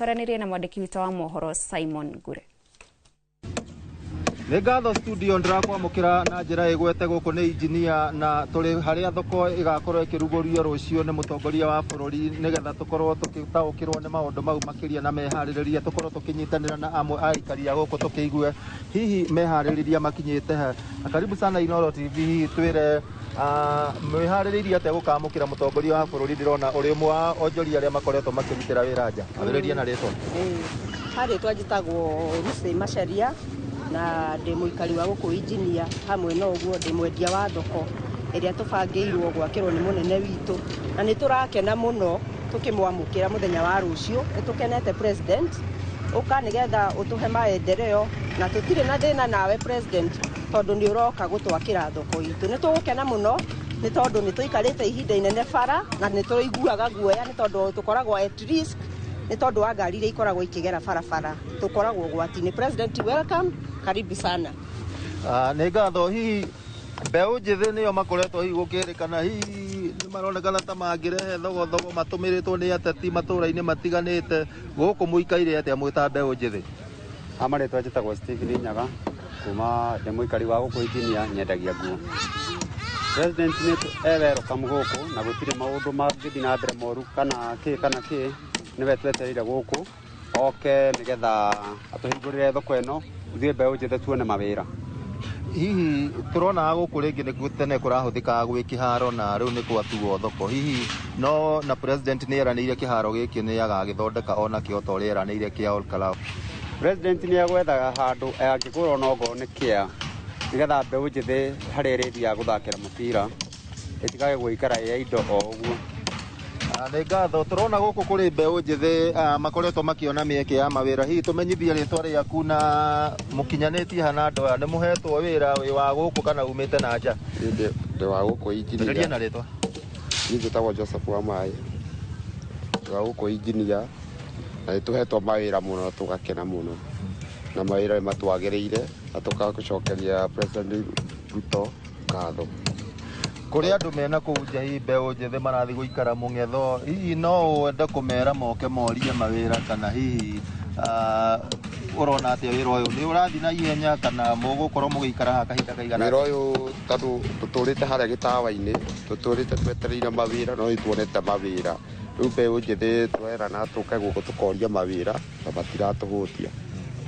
Twaranĩrie na mwandĩki witũ wa mohoro Simon Ngure. Nĩ ngatho studio, ndĩrakwamũkĩra na njĩra ĩgwete. Gũkũ nĩ Injinia na tũrĩ harĩa thoko ĩgakorwo ĩkĩrugũrio rũciũ nĩ mũtongoria wa bũrũri, nĩgetha tũkorwo tũgĩtaũkĩrwo nĩ maũndũ mau makĩria na meharĩrĩria, tũkorwo tũkĩnyitanĩra na amwe a aikari a gũkũ tũkĩigue hihi meharĩrĩria makinyĩte ha. Na karibu sana Inooro TV. Hihi twĩre, mwĩharĩrĩirie atĩa gũkamũkĩra mũtongoria wa bũrũri? Ndĩrona ũrĩ ũmwe wa onjoria arĩa makoretwo makĩrutĩra wĩra nja. Ambĩrĩria na rĩtwa. Harĩtwa njĩtagwo Lucy Macharia na ndĩ mũikari wa gũkũ Injinia. Hamwe na ũguo, ndĩ mwendia wa thoko ĩrĩa tũbangĩirwo gwakĩrwo nĩ mũnene witũ, na nĩ tũrakena mũno tũkĩmwamũkĩra mũthenya wa rũciũ. Nĩ tũkenete, President, ũka nĩgetha ũtũhe maendeleo, na tũtirĩ na thĩna nawe, President, tondũ nĩ ũroka gũtwakĩra thoko itũ. Nĩ tũgũkena mũno nĩ tondũ nĩ tũikarĩte ihinda inene bara na nĩ tũiguaga guoya nĩ tondũ tũkoragwo at risk nĩ tondũ wa ngari iria ikoragwo ikĩgera barabara, tũkoragwo ũgwati-inĩ. President, welcome, karibu sana. Nĩ ngatho. Hihi mbeũ njĩthĩ nĩo makoretwo hihi gũkĩrĩkana, hihi nĩ maronekana ta mangĩrehe thogothogo matũmĩrĩtwo nĩ ateti matũũra-inĩ matiganĩte. Gũkũ mũikaire atĩa mwĩ ta mbeũ njĩthĩ? Ha marĩtwa njĩtagwo Stephen Nyaga, kuma ndĩ mũikari wa gũkũ Injinia, nyendagia nguo. President nĩ e welcome gũkũ na gũtirĩ maũndũ mangĩthiĩ na mbere moru kana kĩ kana kĩ. Nĩwe twetereire gũkũ oke nĩgetha atũhingũrĩre thoko ĩno, ithuĩ mbeũ njĩthĩ tuone mawĩra. Hihi tũrona gũkũ rĩngĩ nĩ tene kũrahũthĩkaga gwĩ kĩharo na rĩu nĩ gwatuo thoko. Hihi no na President nĩ eranĩire kĩharo gĩkĩ nĩ agagĩthondeka onakĩo ta ũrĩa eranĩire kĩa Ol Kalou? President nĩ egwethaga handũ angĩgũrwo nongorwo nĩ kĩa nĩgetha mbeũ njĩthĩ harĩa ĩrĩthiaga gũthakĩra mũbira ĩtigage gũikara ĩ indo o ũguo. Nĩ ngatho. Tũrona gũkũ kũrĩ mbeũ njĩthĩ makoretwo makĩona mĩeke ya mawĩra. Hihi tũmenyithie rĩtwa rĩaku na mũkinyanĩtie hana andũ aya, nĩ mũhetwo wĩra, wĩ wa gũkũ kana umĩte na nja? Niĩ ndĩ wa gũkũ Tũrĩrie Injinia. na rĩtwa. Niĩ njĩtagwo Joseph wa Maĩ, ndĩ wa gũkũ Injinia na nĩ tũhetwo mawĩra mũno na tũgakena mũno, na mawĩra nĩ matwagĩrĩire na tũgagũcokeria President Ruto ngatho. Kũrĩ andũ mena kũu nja, hihi mbeũ njĩthĩ marathiĩ gũikara mũng'etho, hihi no wende kũmera moke morie mawĩra, kana hihi ũrona atĩa, wĩra ũyũ nĩ ũrathiĩ na ihenya kana mũgũkorwo mũgĩikara haha kahinda kaigana Wĩra atĩa? Ũyũ tondũ tũtũrĩte harĩa gĩtawa-inĩ, tũtũrĩte twetereire mawĩra, no nĩ tuonete mawĩra. Rĩu mbeũ njĩthĩ tũrerana tũke gũkũ tũkoria mawĩra na matiratũhũtia.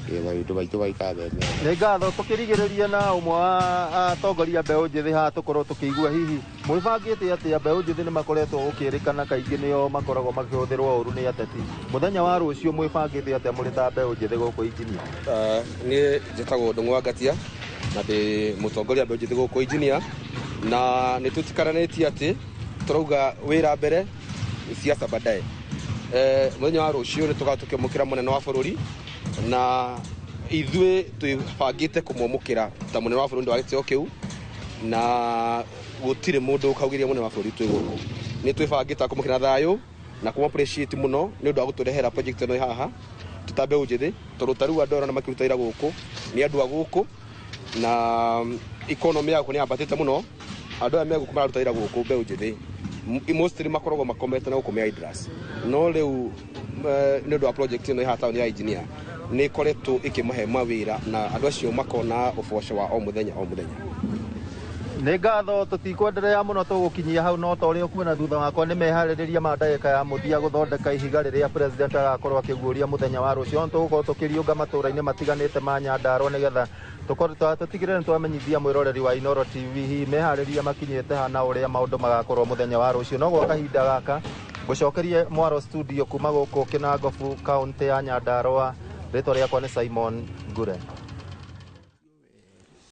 Ĩ, maũndũ maitũ maikara me mega. Nĩ ngatho. Tũkĩrigĩrĩria na ũmwe wa atongoria mbeũ njĩthĩ haha, tũkorwo tũkĩigua hihi mwĩbangĩte atĩa. Mbeũ njĩthĩ nĩ makoretwo gũkĩrĩkana kaingĩ nĩo makoragwo makĩhũthĩrwo ũru nĩ ateti. Mũthenya wa rũciũ mwĩbangĩte atĩa mũrĩ ta mbeũ njĩthĩ gũkũ Injinia? Niĩ njĩtagwo Ndũng'ũ wa Ngatia na ndĩ mũtongoria mbeũ njĩthĩ gũkũ Injinia, na nĩ tũtikaranĩtie atĩ tũrauga wĩra mbere, siasa baadaye. Mũthenya wa rũciũ nĩ tũgakorwo tũkĩamũkĩra mũnene wa bũrũri, na ithuĩ twĩbangĩte kũmwamũkĩra ta mũnene wa bũrũri wa gĩtĩo kĩu, na gũtirĩ mũndũ ũkaugĩria mũnene wa bũrũri twĩ gũkũ. Nĩ twĩbangĩte kũmũkĩra thayũ na kũmũ appreciate mũno nĩ ũndũ wa gũtũrehera project ĩno ĩ haha tũta mbeũ njĩthĩ, tondũ ta rĩu andũ arĩa makĩruta wĩra gũkũ nĩ andũ a gũkũ, na economy ya gũkũ nĩ yambatĩte mũno. Andũ aya me gũkũ mararuta wĩra gũkũ, mbeũ njĩthĩ mostly makoragwo makomete na gũkũ me idlers, no rĩu nĩ ũndũ wa project ĩno ĩ haha taũni ya Engineer nĩ ĩkoretwo ĩkĩmahe mawĩra na andũ acio makona ũboco wa o mũthenya o mũthenya. Nĩ ngatho. Tũtikwenderea mũno, tũgũkinyia hau, no ta ũrĩa ũkuona thutha wakwa nĩ meharĩrĩria ma ndagĩka ya mũthia gũthondeka ihiga rĩrĩa President agakorwo akĩguũria mũthenya wa rũciũ. No tũgũkorwo tũkĩriũnga matũũra-inĩ matiganĩte ma Nyandarua nĩgetha tũkorwo tũtigĩrĩre nĩ twamenyithia mwĩroreri wa Inooro TV hihi meharĩrĩria makinyĩte ha na ũrĩa maũndũ magakorwo mũthenya wa rũciũ. No gwa kahinda gaka ngũcokerie mwaro studio. Kuma gũkũ Kĩnangobu, kaũntĩ ya Nyandarua, rĩtwa rĩakwa nĩ Simon Ngure.